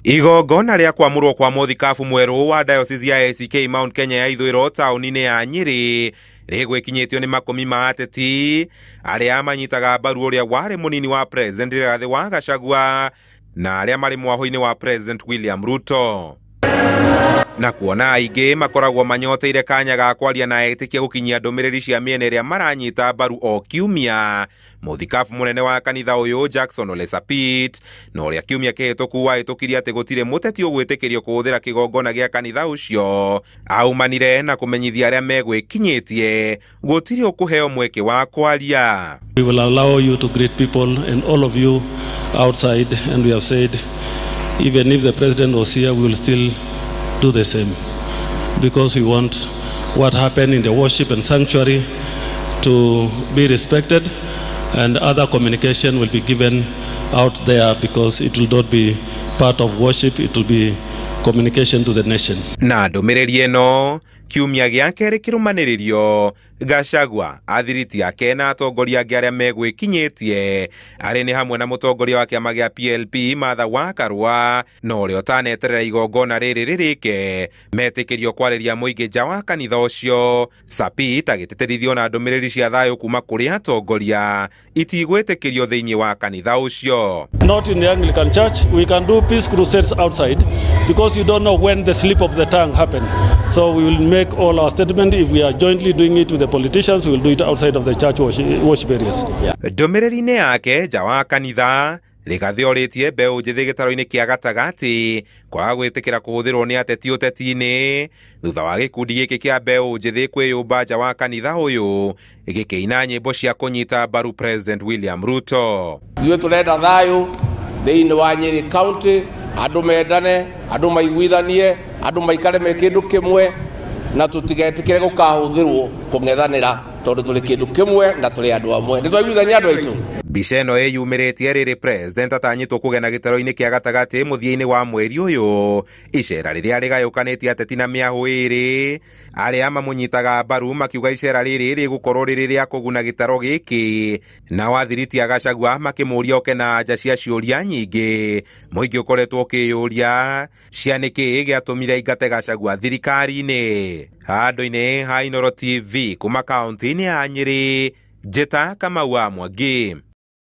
Igongona rĩa kwamũrwo kwa mũthikabu mwerũ wa diocese ya ACK Mount Kenya ya ithũĩro taũni-inĩ ya Nyĩrĩ rĩgwĩkinyĩtio nĩ makũmi ma ateti arĩa manyitaga mbaru ũrĩa warĩ mũnini wa President Rigathĩ wa Gachagua na arĩa marĩ mwahũ-inĩ wa President William Ruto. Na kuona aingĩ makoragwo manyoteire kanya ga kwaria na etĩkia gũkinyia ndũmĩrĩri cia mĩena ĩrĩa maranyita mbaru o kiumia, mũthikabu mũnene wa kanitha ũyũ Jackson Ole Sapit na ũrĩa kiumia kĩhĩtũku wahĩtũkirie atĩ gũtirĩ mũteti ũgwĩtĩkĩrio kũhũthĩra kĩgongona gĩa kanitha ũcio, aumanire na kũmenyithia arĩa megwĩkinyĩtie gũtirĩ ũkũheo mweke wa kwaria. We will allow you to greet people and all of you outside, and we have said even if the president was here, we will still do the same, because we want what happened in the worship and sanctuary to be respected, and other communication will be given out there, because it will not be part of worship, it will be communication to the nation. Na ndũmĩrĩri ĩno kiumia gĩa kerĩ kĩrũmanĩrĩrio, Gachagua athiriti ake na atongoria angĩ arĩa megwĩkinyĩtie arĩ nĩ hamwe na mũtongoria wa kĩama gĩa PLP Martha Wakarũa na ũrĩa ũtaneterera igongona rĩrĩ rĩrĩke metĩkĩrio kwarĩria mũingĩ nja wa kanitha ũcio. Sapit agĩtĩtĩrithio na ndũmĩrĩri cia thayũ kuma kũrĩ atongoria itigwĩtĩkĩrio thĩinĩ wa kanitha ũcio. Not in the Anglican Church, we can do peace crusades outside, because you don't know when the slip of the tongue happened. So we will make all our statement. If we are jointly doing it with the politicians, we will do it outside of the church worship areas. Ndũmĩrĩri-inĩ yake nja wa kanitha, Rigathĩ orĩtie mbeũ njĩthĩ gĩtaro-inĩ kĩa gatagatĩ kwaga gwĩtĩkĩra kũhũthĩrwo nĩ ateti ũteti-inĩ thutha wa gĩkundi gĩkĩ kĩa mbeũ njĩthĩ kwĩyũmba nja wa kanitha ũyũ gĩkĩina nyĩmbo cia kũnyita mbaru President William Ruto. Ithuĩ tũrenda thayũ thĩinĩ wa Nyĩrĩ County, andũ mendane, andũ maiguithanie, andũ maikare me kĩndũ kĩmwe, na tũtigetĩkĩre gũkahũthĩrwo kũng'ethanĩra tondũ tũrĩ kĩndũ kĩmwe na tũrĩ andũ amwe. Nĩ twaiguithania andũ aitũ. Mbica ĩno ĩyumĩrĩtie rĩrĩ President atanyĩtwo kũgena gĩtaro-inĩ kĩa gatagatĩ mũthia-inĩ wa mweri ũyũ, icera rĩrĩa rĩgayũkanĩtie ateti na mĩahũ ĩrĩ arĩa mamũnyitaga mbaru makiuga icera rĩrĩ rĩgũkorwo rĩrĩ rĩa kũguna gĩtaro gĩkĩ, nao athiriti a Gachagua makĩmũria oke na anja cia ciũria nyingĩ mũingĩ ũkoretwo ũkĩyũria cia nĩkĩĩ gĩatũmire aingate Gachagua thirikari-inĩ. Handũ-inĩ ha Inooro TV kuma kaũntĩ-inĩ ya Nyĩrĩ, Njĩta Kamau wa Mwangi.